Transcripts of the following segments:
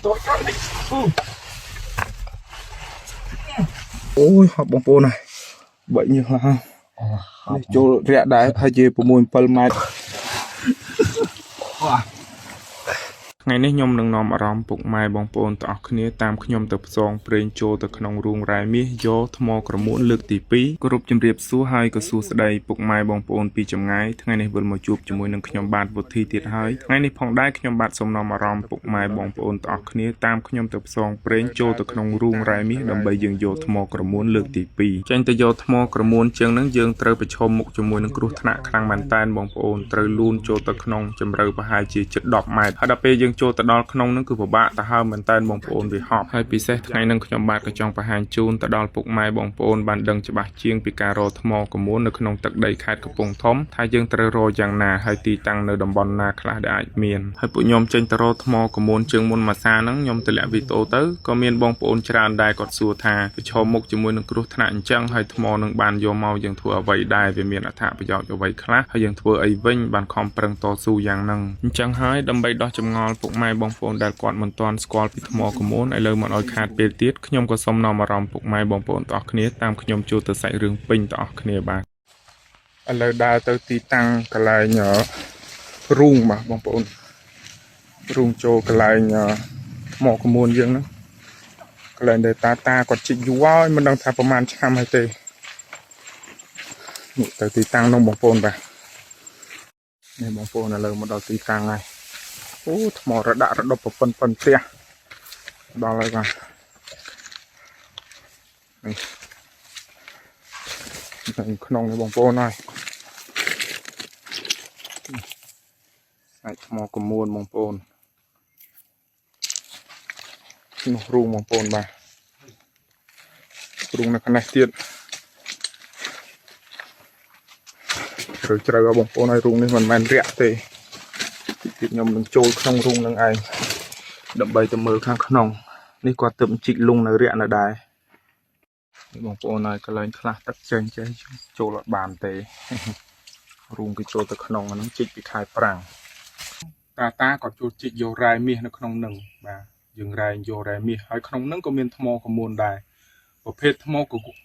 តូចក្រោយតិចអូយហប់បងប្អូនហើយបែកញើសហើយនេះចូលរាក់ដែរហើយជា6 7ម៉ែត្រ ថ្ងៃនេះខ្ញុំនឹងនាំអារម្មណ៍ពុកម៉ែបងប្អូនទាំងអស់គ្នាតាមខ្ញុំទៅផ្សងព្រេងចូលទៅក្នុងរូងរ៉ែមាសយកថ្មក្រមួនលើកទី2គោរពជម្រាបសួរហើយក៏សួស្តីពុកម៉ែបងប្អូនពីចម្ងាយថ្ងៃនេះវិលមកជួបជាមួយនឹងខ្ញុំបាទវុធីទៀតហើយថ្ងៃនេះផងដែរខ្ញុំបាទសូមនាំអារម្មណ៍ពុកម៉ែបងប្អូនទាំងអស់គ្នាតាមខ្ញុំទៅផ្សងព្រេងចូលទៅក្នុងរូងរ៉ែមាសដើម្បីយើងយកថ្មក្រមួនលើកទី2ចេញទៅយកថ្មក្រមួនជាងនឹងយើងត្រូវប្រឈមមុខជាមួយនឹងគ្រោះថ្នាក់ខ្លាំងមែនតែនបងប្អូនត្រូវលូនចូលទៅក្នុងជម្រៅប្រហែលជាជិត10ម៉ែត្រហើយដល់ពេលយើងចូលទៅដល់ក្នុងនឹងគឺពិបាកទៅហើមមែនតែនបងប្អូនវាហប់ហើយពិសេសថ្ងៃនឹងខ្ញុំបាទក៏ចង់បង្ហាញជូនទៅដល់ពុកម៉ែបងប្អូនបានដឹងច្បាស់ជាងពីការរកថ្មក្រមួននៅក្នុងទឹកដីខេត្តកំពង់ធំថាយើងត្រូវរកយ៉ាងណាហើយទីតាំងនៅតំបន់ណាខ្លះដែលអាចមានហើយពួកខ្ញុំចេញទៅរកថ្មក្រមួនជាងមុនមួយសាហ្នឹងខ្ញុំទម្លាក់វីដេអូទៅក៏មានបងប្អូនច្រើនដែរគាត់សួរថាប្រឈមមុខជាមួយនឹងគ្រោះថ្នាក់អញ្ចឹងហើយថ្មនឹងបានយកមកយើងធ្វើអ្វីដែរវាមានអត្ថប្រយោជន៍អ្វីខ្លះហើយយើងធ្វើអីវិញបានខំប្រឹងតស៊ូយ៉ាងហ្នឹងអញ្ចឹងហើយដើម្បីដោះចម្ងល់ពុកម៉ែបងប្អូនដែលគាត់មិនទាន់ស្គាល់ពីថ្មក្រមួនឥឡូវមកឲ្យខាតពេលទៀតខ្ញុំក៏សូមនាំអារម្មណ៍ពុកម៉ែបងប្អូនទាំងអស់គ្នាតាមខ្ញុំចូលទៅសាច់រឿងពេញទាំងអស់គ្នាបាទឥឡូវដើរទៅទីតាំងកន្លែងរូងបាទបងប្អូនរូងចូលកន្លែងថ្មក្រមួនយើងហ្នឹងកន្លែងដែលតាតាគាត់ជីកយូរហើយមិនដឹងថាប្រហែលឆ្នាំហើយទេនេះទៅទីតាំងនោះបងប្អូនបាទនេះបងប្អូនឥឡូវមកដល់ទីតាំងហើយអូថ្មរដាក់រដប់ប្រពន្ធប៉ុនផ្ទះដល់ហើយបាទនេះនៅក្នុងនេះបងប្អូនហើយសាច់ថ្មក្រមួនបងប្អូននោះរូងបងប្អូនបាទរូងនៅខាងនេះទៀតជ្រៅជ្រៅបងប្អូនហើយរូងនេះមិនមែនរាក់ទេតិចទៀតខ្ញុំនឹងចូលក្នុងរូងនឹងឯងដើម្បីទៅមើលខាងក្នុងនេះគាត់ទើបជីកលុងនៅរាក់នៅដែរនេះបងប្អូនហើយកន្លែងខ្លះទឹកចេញចេះចូលអត់បានទេរូងគេចូលទៅក្នុងអាហ្នឹងជីកពីខែប្រាំងតាតាគាត់ចូលជីកយករ៉ែមាសនៅក្នុងនឹងបាទយើងរែងយករ៉ែមាសហើយក្នុងនឹងក៏មានថ្មក្រមួនដែរប្រភេទថ្ម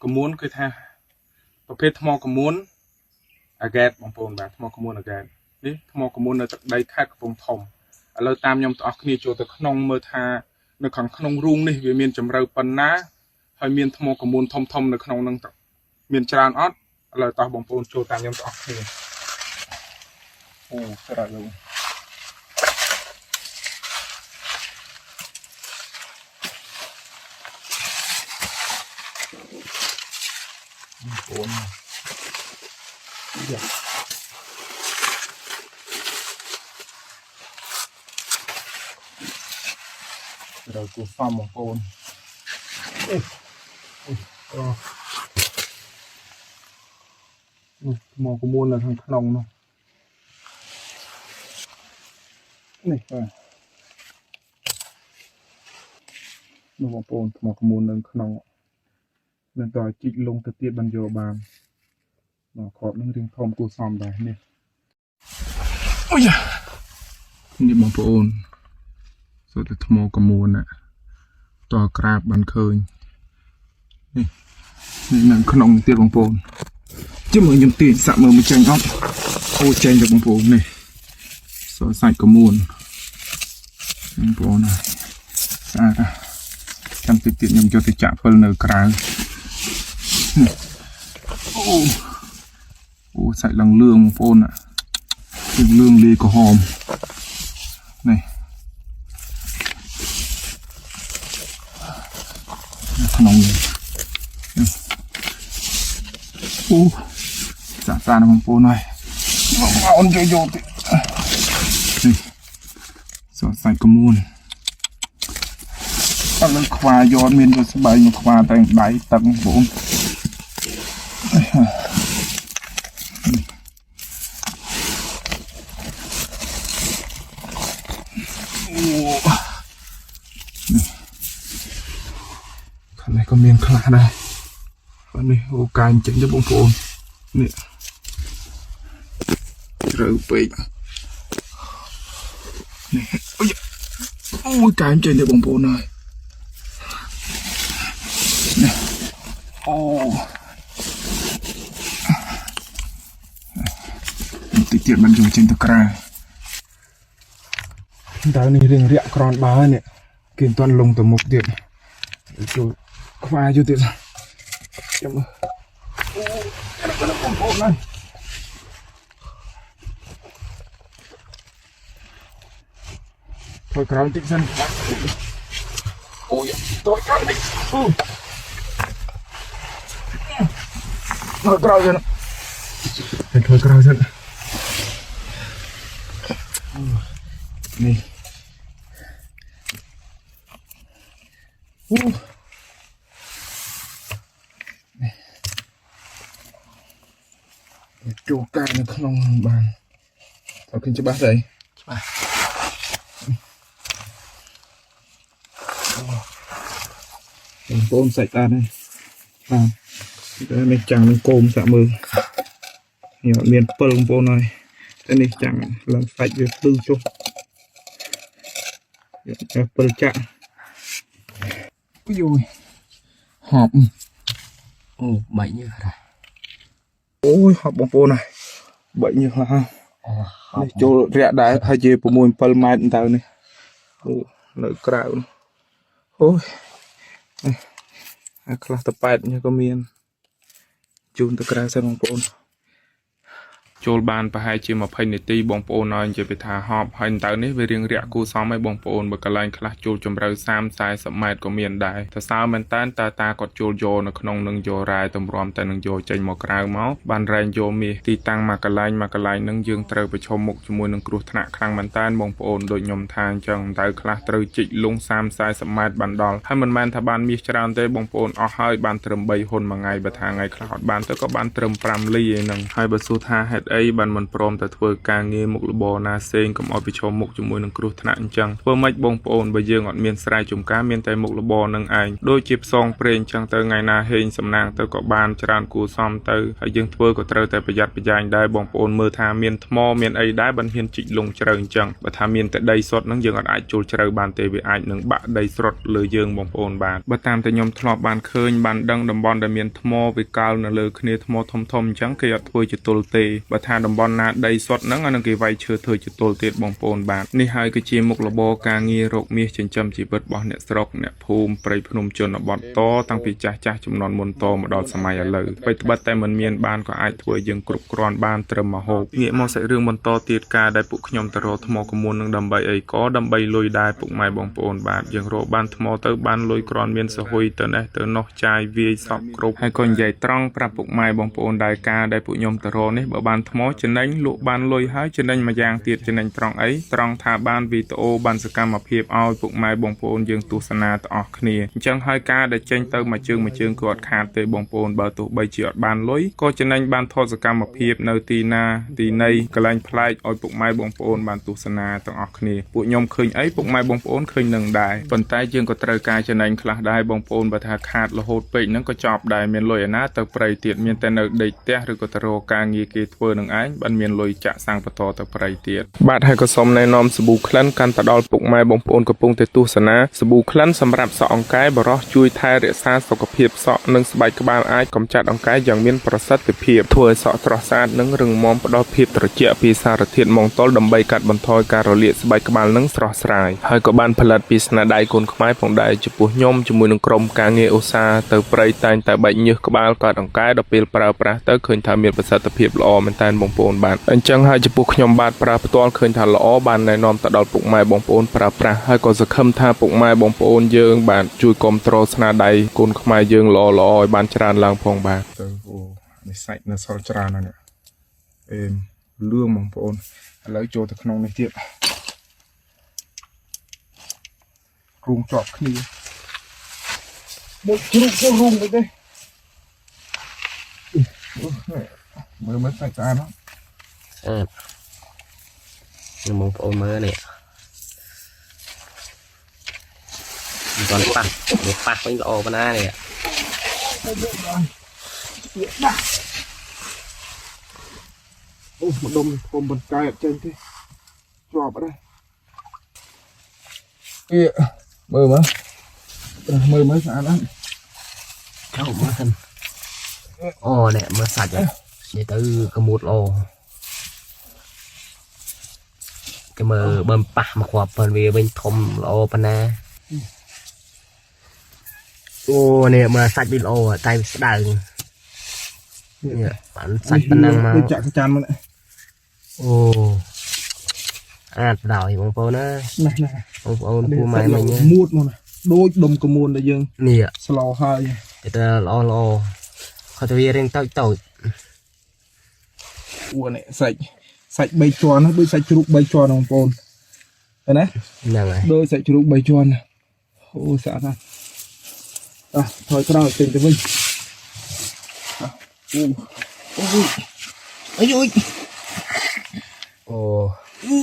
ក្រមួនគឺថាប្រភេទថ្មក្រមួនអាហ្គេតបងប្អូនបាទថ្មក្រមួនអាហ្គេតនេះថ្មក្រមួននៅទឹកដីខេត្តកំពង់ធំឥឡូវតាមខ្ញុំទាំងអស់គ្នាចូលទៅក្នុងមើលថានៅខាងក្នុងរូងនេះវាមានជម្រៅប៉ុណ្ណាហើយមានថ្មក្រមួនធំធំនៅក្នុងនឹងមានច្រើនអត់ឥឡូវតោះបងប្អូនចូលតាមខ្ញុំទាំងអស់គ្នាអូស្រាប់យបងប្អូនយ៉ាត្រូវគូសំបងប្អូនអូអូនោះថ្មក្រមួននៅខាងក្នុងនោះនេះបាទនោះបងប្អូនថ្មក្រមួននៅក្នុងនឹងតើជីកលងទៅទៀតបានយកបានដល់គ្រាប់នឹងរៀងធំគួរសមដែរនេះអូយ៉ានេះបងប្អូនសុទ្ធតែថ្មក្រមួនណាតើក្រាបបានឃើញនេះនេះនៅក្នុងទៀតបងប្អូនជិះមើលខ្ញុំទាញសាក់មើលមួយចេញអត់អូចេញទៅបងប្អូននេះសរសាច់ក្រមួនបងប្អូនណាស្អាតណាស់ចាំតិចទៀតខ្ញុំយកទៅចាក់ពិលនៅក្រៅអូអូសាច់ឡើងលឿងបងប្អូនណាលឿងលាយក្រហមនេះក្នុងនេះអូសាសាណាបងប្អូនហើយបងប្អូនយកយកទៀតនេះសរសាច់ក្រមួនអត់លើខ្វាយកមានយកស្បែកមកខ្វាតែដៃតឹងបងប្អូនអូនេះខាងនេះក៏មានខ្លះដែរបាទនេះអូកាយចេញទៅបងប្អូននេះជ្រៅពេកនេះអូយ អូយកែមចេញទេបងប្អូនហើយនេះអូតិចទៀតមិនយកចេញទៅក្រៅតើនេះរឿងរាក់ក្រនបើនេះគេមិនទាន់លងទៅមុខទៀតចូលខ្វាយយូរទៀតចាំមើលអូបងប្អូនហើយ ថយក្រោយតិចសិនអូយថយក្រោយតិចអូថយក្រោយសិនថយក្រោយសិននេះអូនេះចូលកានៅក្នុងបានតើឃើញច្បាស់ទេ ច្បាស់ បងប្អូនសាច់តានេះបាទតែនេះចាំងនឹងគោមសាក់មើលនេះអត់មានពិលបងប្អូនហើយតែនេះចាំងឡើងសាច់វាភ្លឺចុះយកតែពិលចាក់អូយយហប់ អូបែកញើសដែរ អូយហប់បងប្អូនហើយបែកញើសហើយ អូហប់ នេះចូលរាក់ដែរហើយជា6 7ម៉ែត្រតើនេះអូនៅក្រៅនោះអូយនេះអាខ្លះតប៉ែតនេះក៏មានជូនទៅក្រៅសិនបងប្អូន ចូលបានប្រហែលជា20នាទីបងប្អូនឲ្យនិយាយពីថាហប់ហើយតើនេះវារៀងរាក់គូសមឲ្យបងប្អូនបើកន្លែងខ្លះចូលជម្រៅ30 40ម៉ែត្រក៏មានដែរតើសើមែនតើតាតាគាត់ចូលយកនៅក្នុងនឹងយករ៉ែតម្រាំតែនឹងយកចេញមកក្រៅមកបានរែងយកមាសទីតាំងមកកន្លែងមកកន្លែងនឹងយើងត្រូវប្រឈមមុខជាមួយនឹងគ្រោះថ្នាក់ខ្លាំងមែនតើបងប្អូនដូចខ្ញុំថាអញ្ចឹងតើខ្លះត្រូវជីកលង30 40ម៉ែត្របានដល់ហើយមិនមែនថាបានមាសច្រើនទេបងប្អូនអស់ហើយបានត្រឹម3ហ៊ុនមួយថ្ងៃបើថាថ្ងៃខ្លះអត់បានទៅក៏បានត្រឹម5លីឯហ្នឹងហើយបើសួរថាហេតុអីបានមិនព្រមតែធ្វើការងារមុខរបរណាផ្សេងកុំឲ្យប្រឈមមុខជាមួយនឹងគ្រោះថ្នាក់អញ្ចឹងធ្វើម៉េចបងប្អូនបើយើងអត់មានស្រែចម្ការមានតែមុខរបរនឹងឯងដូចជាផ្សងព្រេងអញ្ចឹងទៅថ្ងៃណាហេងសំណាងទៅក៏បានច្រើនគួរសមទៅហើយយើងធ្វើក៏ត្រូវតែប្រយ័ត្នប្រយែងដែរបងប្អូនមើលថាមានថ្មមានអីដែរបានហ៊ានជីកលងជ្រៅអញ្ចឹងបើថាមានតែដីសុទ្ធហ្នឹងយើងអត់អាចចូលជ្រៅបានទេវាអាចនឹងបាក់ដីស្រុតលើយើងបងប្អូនបាទបើតាមតែខ្ញុំធ្លាប់បានឃើញបានដឹងតំបន់ដែលមានថ្មវាកើនៅលើគ្នាថ្មធំធំអញ្ចឹងគេអត់ធ្វើជាទល់ទេបើថាតំបន់ណាដីសុទ្ធហ្នឹងអានឹងគេវាយឈើធ្វើជាទល់ទៀតបងប្អូនបាទនេះហើយគឺជាមុខរបរការងាររកមាសចិញ្ចឹមជីវិតរបស់អ្នកស្រុកអ្នកភូមិព្រៃភ្នំជនបទតតាំងពីចាស់ចាស់ចំនួនមុនតមកដល់សម័យឥឡូវអ្វីត្បិតតែមិនមានបានក៏អាចធ្វើឲ្យយើងគ្រប់គ្រាន់បានត្រឹមមហូបងាកមកសាច់រឿងបន្តទៀតការដែលពួកខ្ញុំទៅរកថ្មកមួននឹងដើម្បីអីក៏ដើម្បីលុយដែរពុកម៉ែបងប្អូនបាទយើងរកបានថ្មទៅបានលុយគ្រាន់មានសហុយទៅនេះទៅនោះចាយវាយសពគ្រប់ហើយក៏និយាយត្រង់ប្រាប់ពុកម៉ែបងប្អូនដែរការដែលពួកខ្ញុំទៅរកនេះបើបានថ្មចំណេញលក់បានលុយហើយចំណេញមួយយ៉ាងទៀតចំណេញត្រង់អីត្រង់ថាបានវីដេអូបានសកម្មភាពឲ្យពុកម៉ែបងប្អូនយើងទស្សនាទាំងអស់គ្នាអញ្ចឹងហើយការដែលចេញទៅមួយជើងមួយជើងក៏អត់ខាតទេបងប្អូនបើទោះបីជាអត់បានលុយក៏ចំណេញបានថតសកម្មភាពនៅទីណាទីណីកន្លែងប្លែកឲ្យពុកម៉ែបងប្អូនបានទស្សនាទាំងអស់គ្នាពួកខ្ញុំឃើញអីពុកម៉ែបងប្អូនឃើញនឹងដែរប៉ុន្តែយើងក៏ត្រូវការចំណេញខ្លះដែរបងប្អូនបើថាខាតរហូតពេកហ្នឹងក៏ចប់ដែរមានលុយឯណាទៅព្រៃទៀតមានតែនៅដេកផ្ទះឬក៏ទៅរកការងារគេធ្វើនឹងឯងបានមានលុយចាក់សាំងបន្តទៅព្រៃទៀតបាទហើយក៏សូមណែនាំសាប៊ូក្លិនកាន់ទៅដល់ពុកម៉ែបងប្អូនកំពុងតែទស្សនាសាប៊ូក្លិនសម្រាប់សក់អង្កែបរោះជួយថែរក្សាសុខភាពសក់និងស្បែកក្បាលអាចកម្ចាត់អង្កែយ៉ាងមានប្រសិទ្ធភាពធ្វើឲ្យសក់ស្រស់ស្អាតនិងរឹងមាំផ្ដល់ភាពត្រជាក់ពីសារធាតុម៉ង់តុលដើម្បីកាត់បន្ថយការរលាកស្បែកក្បាលនិងស្រស់ស្រាយហើយក៏បានផលិតពីស្នាដៃកូនខ្មែរផងដែរចំពោះខ្ញុំជាមួយនឹងក្រុមការងារឧស្សាហ៍ទៅព្រៃតែងតែបែកញើសក្បាលកើតអង្កែដល់ពេលប្រើប្រាស់ទៅឃើញថាមានប្រសិទ្ធភាពល្អមែនតើបងប្អូនបាទអញ្ចឹងហើយចំពោះខ្ញុំបាទប្រើផ្ទាល់ឃើញថាល្អបានណែនាំទៅដល់ពុកម៉ែបងប្អូនប្រើប្រាស់ហើយក៏សង្ឃឹមថាពុកម៉ែបងប្អូនយើងបាទជួយគាំទ្រស្នាដៃកូនខ្មែរយើងល្អៗឲ្យបានច្រើនឡើងផងបាទទៅអូនេះសាច់នៅសល់ច្រើនណាស់នេះអេមលឿងបងប្អូនឥឡូវចូលទៅក្នុងនេះទៀតរូងជាប់គ្នាមួយជ្រូកចូលរូងទៅទេមើលមើលសាច់ស្អាតណាស់ ស្អាតខ្ញុំបងប្អូនមើលនេះមិនទាន់ប៉ះវាប៉ះវិញល្អប៉ុណ្ណានេះ អូម្ដុំធំបន្កាយអត់ចេញទេជាប់ដែរ វាមើលមើលមើលមើលស្អាតអត់ ចូលមើលសិនអូនេះមើលសាច់ហ៎និយាយទៅកមួតល្អគេមើលបើមិនប៉ះមកគ្រាប់ប៉ុនវាវិញធំល្អប៉ុណ្ណាអូនេះមើលសាច់វាល្អតែវាស្ដើងនេះបានសាច់ប៉ុណ្ណឹងមក ដូចចាក់កចានមកនេះ អូអាចដល់បងប្អូនណា ណាស់ណាស់ បងប្អូនពូម៉ែមិញណា មួតមកណាដូចដុំកមួនដែលយើង នេះ ស្លហើយ ទៅល្អល្អគាត់ទៅវារៀងតូចតូច អូនេះសាច់សាច់3ជាន់ណាដូចសាច់ជ្រូក3ជាន់បងប្អូនឃើញណា ហ្នឹងហើយ ដូចសាច់ជ្រូក3ជាន់ណាអូស្អាតណាស់អះថយក្រោយចេញទៅវិញអះអូអូអីយយ អូអូ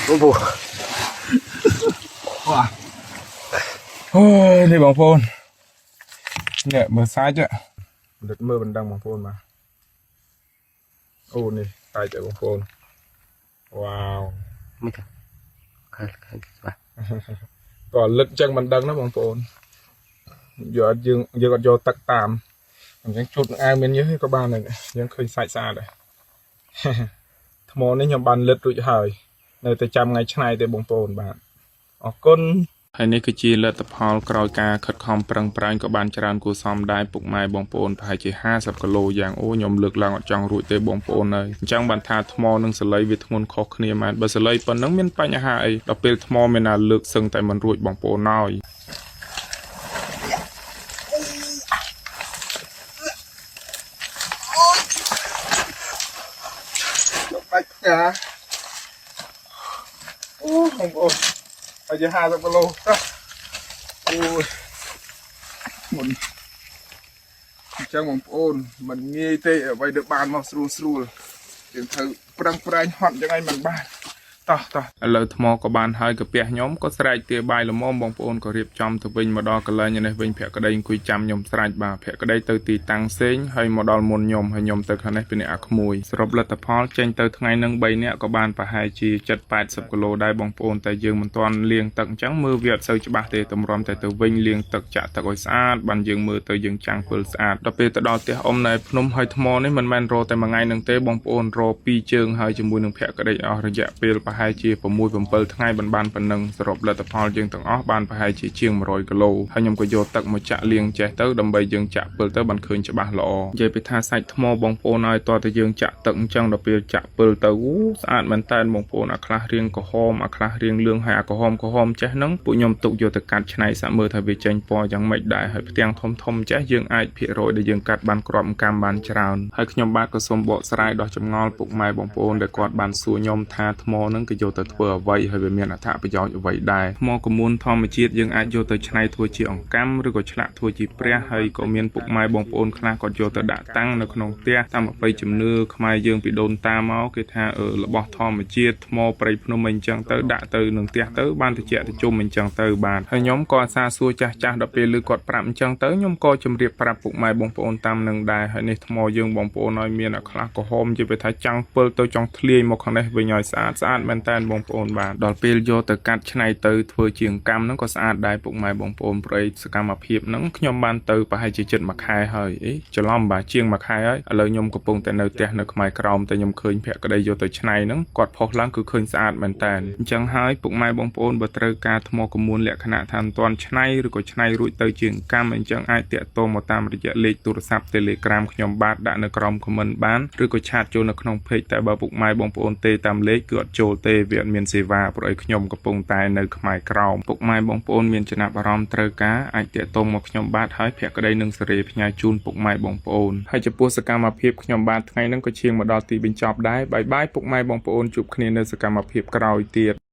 អូ វ៉ាអូយនេះបងប្អូននេះមើលសាច់ហ៎លឹកមើលបណ្ដឹងបងប្អូនបាទអូនេះសាច់ហ៎បងប្អូនវ៉ាវ មិនចាខលខលច្បាស់ ក៏លឹកចឹងមិនដឹងណាបងប្អូនយកអត់យើងយើងអត់យកទឹកតាមអញ្ចឹងជូតនឹងអាវមានញើសក៏បានដែរយើងឃើញសាច់ស្អាតដែរ ថ្មនេះខ្ញុំបានលិតរួចហើយនៅតែចាំថ្ងៃឆ្នៃទេបងប្អូនបាទអរគុណហើយនេះគឺជាលទ្ធផលក្រោយការខិតខំប្រឹងប្រែងក៏បានច្រើនគួរសមដែរពុកម៉ែបងប្អូនប្រហែលជា50គីឡូយ៉ាងអូខ្ញុំលើកឡើងអត់ចង់រួចទេបងប្អូនហើយអញ្ចឹងបានថាថ្មនិងសលៃវាធ្ងន់ខុសគ្នាមែនបើសលៃប៉ុណ្ណឹងមានបញ្ហាអីដល់ពេលថ្មមានណាលើកសឹងតែមិនរួចបងប្អូនហើយ បាច់ផ្កាអូបងប្អូនហើយជា50គីឡូតោះអូយមុនអញ្ចឹងបងប្អូនមិនងាយទេអ្វីដែលបានមកស្រួលស្រួលយើងត្រូវប្រឹងប្រែងហត់យ៉ាងឯងមិនបានតោះតោះឥឡូវថ្មក៏បានហើយកាពះខ្ញុំក៏ស្រែកទាបាយល្មមបងប្អូនក៏រៀបចំទៅវិញមកដល់កន្លែងនេះវិញភក្តីអង្គុយចាំខ្ញុំស្រែកបាទភក្តីទៅទីតាំងផ្សេងហើយមកដល់មុនខ្ញុំហើយខ្ញុំទៅខាងនេះពីអ្នកអាក្មួយសរុបលទ្ធផលចេញទៅថ្ងៃនឹង3នាក់ក៏បានប្រហែលជា70 80គីឡូដែរបងប្អូនតែយើងមិនទាន់លាងទឹកអញ្ចឹងមើលវាអត់សូវច្បាស់ទេតម្រាំតែទៅវិញលាងទឹកចាក់ទឹកឲ្យស្អាតបានយើងមើលទៅយើងចាំងពិលស្អាតដល់ពេលទៅដល់ផ្ទះអ៊ំនៅភ្នំហើយថ្មនេះមិនមែនរតែមួយថ្ងៃនឹងទេបងប្អូនរពីរជើងហើយជាមួយនឹងភក្តីអស់រយៈពេលប្រហែលជា6 7ថ្ងៃបានបានប៉ុណ្ណឹងសរុបលទ្ធផលយើងទាំងអស់បានប្រហែលជាជាង100គីឡូហើយខ្ញុំក៏យកទឹកមកចាក់លាងចេះទៅដើម្បីយើងចាក់ពិលទៅបានឃើញច្បាស់ល្អនិយាយពីថាសាច់ថ្មបងប្អូនឲ្យតើតើយើងចាក់ទឹកអញ្ចឹងដល់ពេលចាក់ពិលទៅអូស្អាតមែនតើបងប្អូនអាខ្លះរៀងក្រហមអាខ្លះរៀងលឿងហើយអាក្រហមក្រហមចេះហ្នឹងពួកខ្ញុំទុកយកទៅកាត់ឆ្នៃសាក់មើលថាវាចេញពណ៌យ៉ាងម៉េចដែរហើយផ្ទាំងធំធំចេះយើងអាចភាគរយដែលយើងកាត់បានគ្រាប់កម្មបានច្រើនហើយខ្ញុំបាទក៏សូមបកស្រាយដោះចម្ងល់ពុកម៉ែបងប្អូនដែលគាត់បានសួរខ្ញុំថាថ្មហ្នឹងគេយកទៅធ្វើអ្វីហើយវាមានអត្ថប្រយោជន៍អ្វីដែរថ្មក្រមួនធម្មជាតិយើងអាចយកទៅច្នៃធ្វើជាអង្កាំឬក៏ឆ្លាក់ធ្វើជាព្រះហើយក៏មានពុកម៉ែបងប្អូនខ្លះគាត់យកទៅដាក់តាំងនៅក្នុងផ្ទះតាមអបិយជំនឿខ្មែរយើងពីដូនតាមកគេថាអឺរបស់ធម្មជាតិថ្មព្រៃភ្នំអីចឹងទៅដាក់ទៅនឹងផ្ទះទៅបានតិចតិជុំអីចឹងទៅបាទហើយខ្ញុំក៏អាសាសួរចាស់ចាស់ដល់ពេលឮគាត់ប្រាប់អញ្ចឹងទៅខ្ញុំក៏ជម្រាបប្រាប់ពុកម៉ែបងប្អូនតាមនឹងដែរហើយនេះថ្មយើងបងប្អូនឲ្យមានអាខ្លះក្រហមជាវាថាចង់ពិលទៅចង់ធ្លាយមកខាងនេះវិញឲ្យស្អាតស្អាតមែនតើបងប្អូនបាទដល់ពេលយកទៅកាត់ឆ្នៃទៅធ្វើជាកម្មហ្នឹងក៏ស្អាតដែរពុកម៉ែបងប្អូនប្រៃសកម្មភាពហ្នឹងខ្ញុំបានទៅប្រហែលជាជិតមួយខែហើយអីច្រឡំបាទជាងមួយខែហើយឥឡូវខ្ញុំកំពុងតែនៅផ្ទះនៅខ្មែរក្រោមតែខ្ញុំឃើញភក្តីយកទៅឆ្នៃហ្នឹងគាត់ផុសឡើងគឺឃើញស្អាតមែនតើអញ្ចឹងហើយពុកម៉ែបងប្អូនបើត្រូវការថ្មក្រមួនលក្ខណៈថាមិនទាន់ឆ្នៃឬក៏ឆ្នៃរួចទៅជាកម្មអញ្ចឹងអាចតាក់ទងមកតាមរយៈលេខទូរស័ព្ទ Telegram ខ្ញុំបាទដាក់នៅក្រោម comment បានឬក៏ chat ចូលនៅក្នុង page តែបើពុកម៉ែបងប្អូនទេតាមលេខគឺអត់ចូលទេវាអត់មានសេវាព្រោះឲ្យខ្ញុំកំពុងតែនៅខ្មែរក្រោមពុកម៉ែបងប្អូនមានចំណាប់អារម្មណ៍ត្រូវការអាចតាក់ទងមកខ្ញុំបាទហើយភក្តីនឹងសេរីផ្ញើជូនពុកម៉ែបងប្អូនហើយចំពោះសកម្មភាពខ្ញុំបាទថ្ងៃហ្នឹងក៏ឈានមកដល់ទីបញ្ចប់ដែរ bye bye ពុកម៉ែបងប្អូនជួបគ្នានៅសកម្មភាពក្រោយទៀត។